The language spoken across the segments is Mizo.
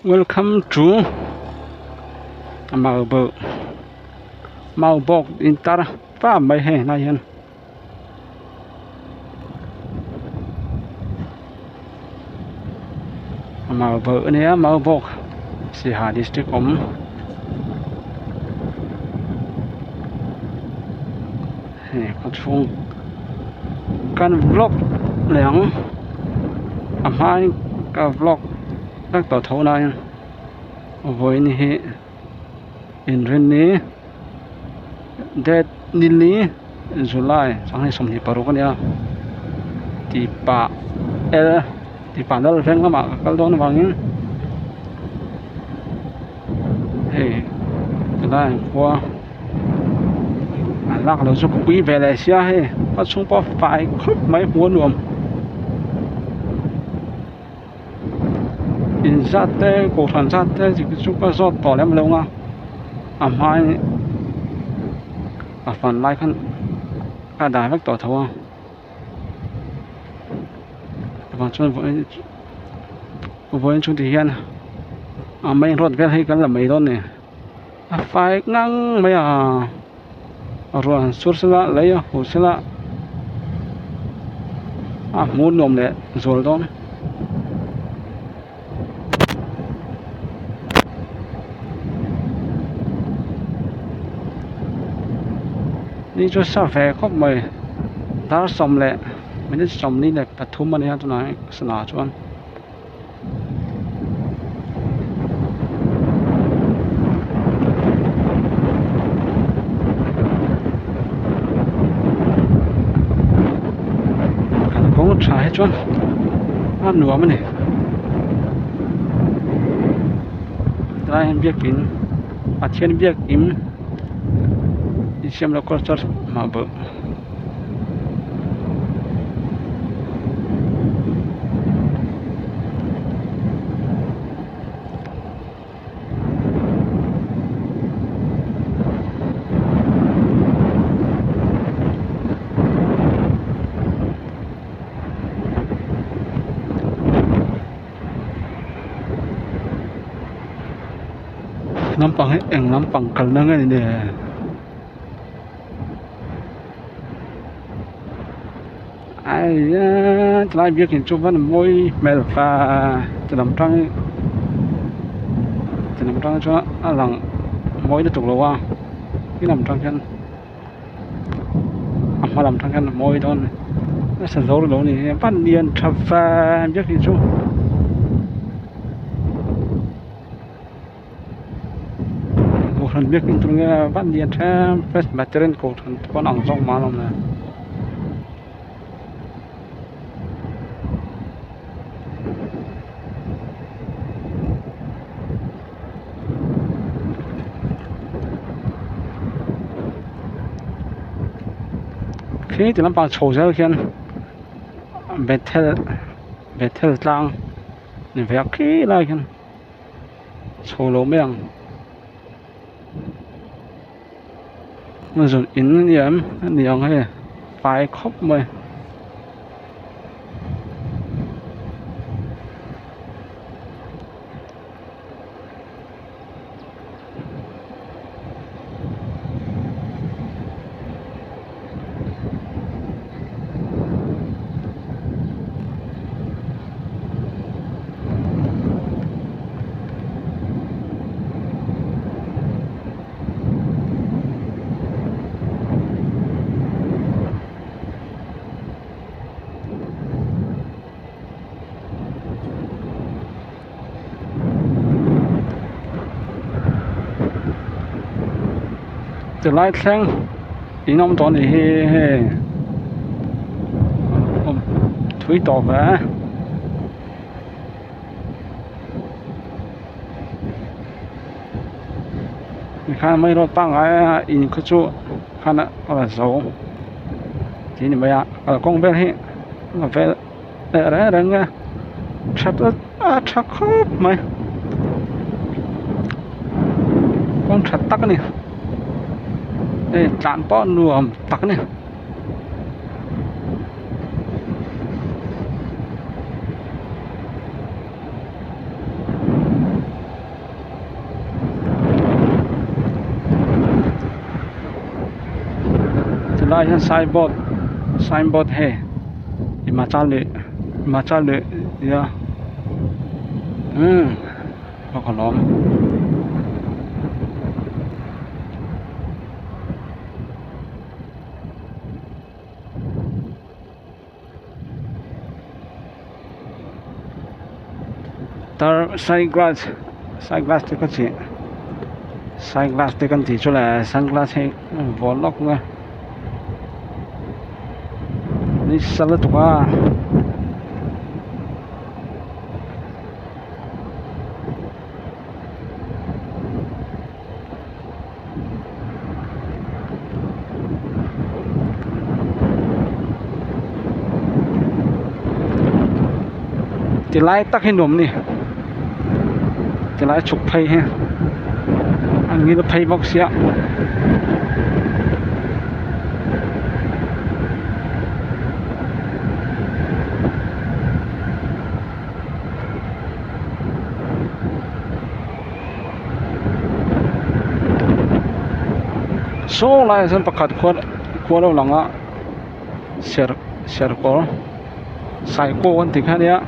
Welcome to Maubawk Maubawk intar fam mai hei helai hian. Maubawk a nia Maubawk Siaha district awm. Hei khaw chhung kan vlog leh ang a hmain ka vlog vek tawh tho laiin vawiin hi inrinni date nili July sanghnih 26 a nia tihpah el tihpah lal veng lamah ka kal dawn avangin hei tilai ah khua. A lak loh chu ka pui ve leh sia hei a chhung pawh a fai khawp mai hmuh a nuam in zat te kohhran zat te chu ka zawt tawh lem lo ang a a hmain a fan lai khan a dah vek tawh tho a vang chuan vawiin chu tihian a main road vel hi kan la mai dawn a ni. A fai ngang mai a ruah han sur sela lei a huh sela a hmuh nuam leh zual dawn. Ni chu sa ve khawp mai dar sawm leh minute 43 a nia tunah hian sana chuan. Kalkawng tha hi chuan a nuam a ni tlai hian biakin Pathian biakin insiam local church mah bawlh. Lampang hi eng lampang kalna nge ni le. Aia tilai biakin chu van mawi hmel fa ti lam tang ti lam tang chuan a lang mawi lutuk lo a ti lam tang hian a hma lam tang hian a mawi dawn a ni nasa zo lo ni van lian tha van biakin chu. Kohhran biakin tur nge van lian ṭhem Presbyterian kohhran te pawn ang zawk mah alawm le. Khi ti lampang chho zel khian Bethel Bethel tlang ni ve a khi lai khian. Chho lo mai ang zun in a ni em a ni ang hei fai khawp mai. Tilai thleng in awm tawh a nih hi hei awm thui tawh ve tikhan mai rawt pangngai a in kha chu khan a la zo tih a ni mai a kalkawng vel hi a vel leh reng reng a tha a tha khawp mai kawng tha tak a ni hei tlan pawh nuam tak a ni. Tilai hian signboard signboard hei himachal leh himachal leh nia umm bawk alawm. Tar sunglass sunglass te ka chih sunglass te kan tih chu le sunglass hi vuah lawk nge nisa lutuk a. Ti lai tak hi nuam ni ti lai chhuk phei hi a ngil phei bawk sia. Saw laiah sawn pakhat khuan khua lo lang a ser serkawr saikaw an tih kha ania.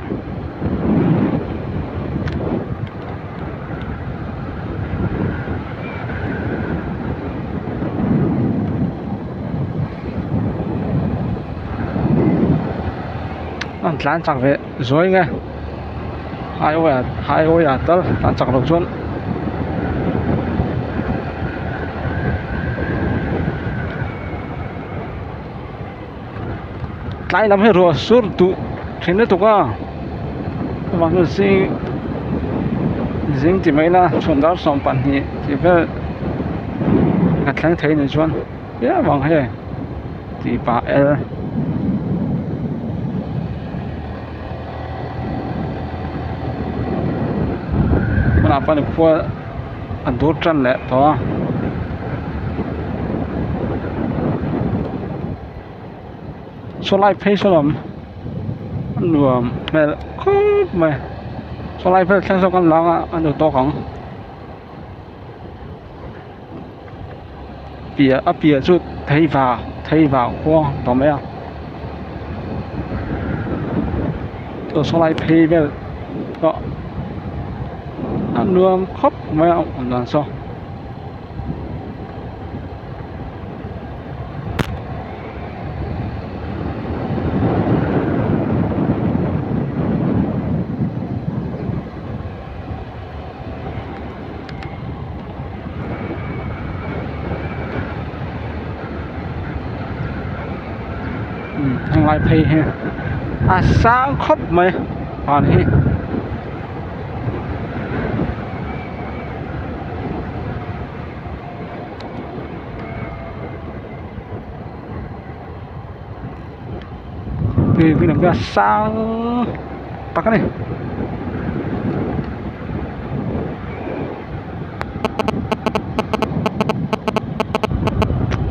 An tlan chak ve zuai nge highway ah highway ah tal tlan chak loh chuan tlai lam hi ruah sur duh thin lutuk a chuvang chuan zing zing ti mai ila chhun dar 12 tih vel ka thleng thei anih chuan viau ang hei tih pah el. Tunah pawh khua a dur tan leh tawh a. Saw lai phei saw lam a nuam hmel khawp mai saw lai vel thleng sawn kan lang a a nu tawk ang. Piah a piah chu theiva theiva khua tawh mai a chaw sawlai phei vel pawh a nuam khawp mai a awm dan saw. Heng lai phei hi a sang khawp mai van hi. Tui a sang tak a ni.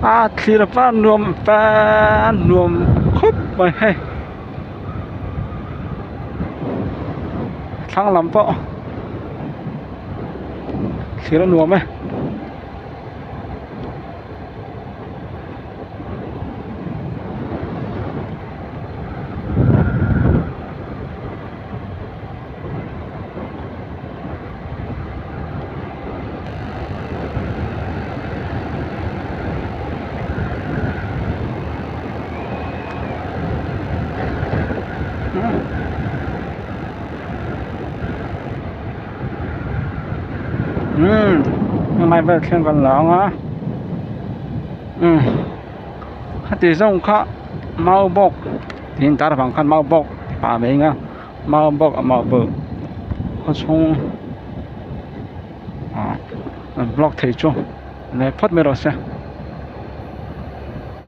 A thlir a nuam a nuam khawp mai hei thlang lam pawh thlir a nuam e. Umm helai vel thleng kan la ang a umm heti zawng kha mau bawk tiin tar vang khan mau bawk pah mai ang a mau bawk a mau bawk khaw chhung ah an vlog thei chu leh phawt mai rawh se.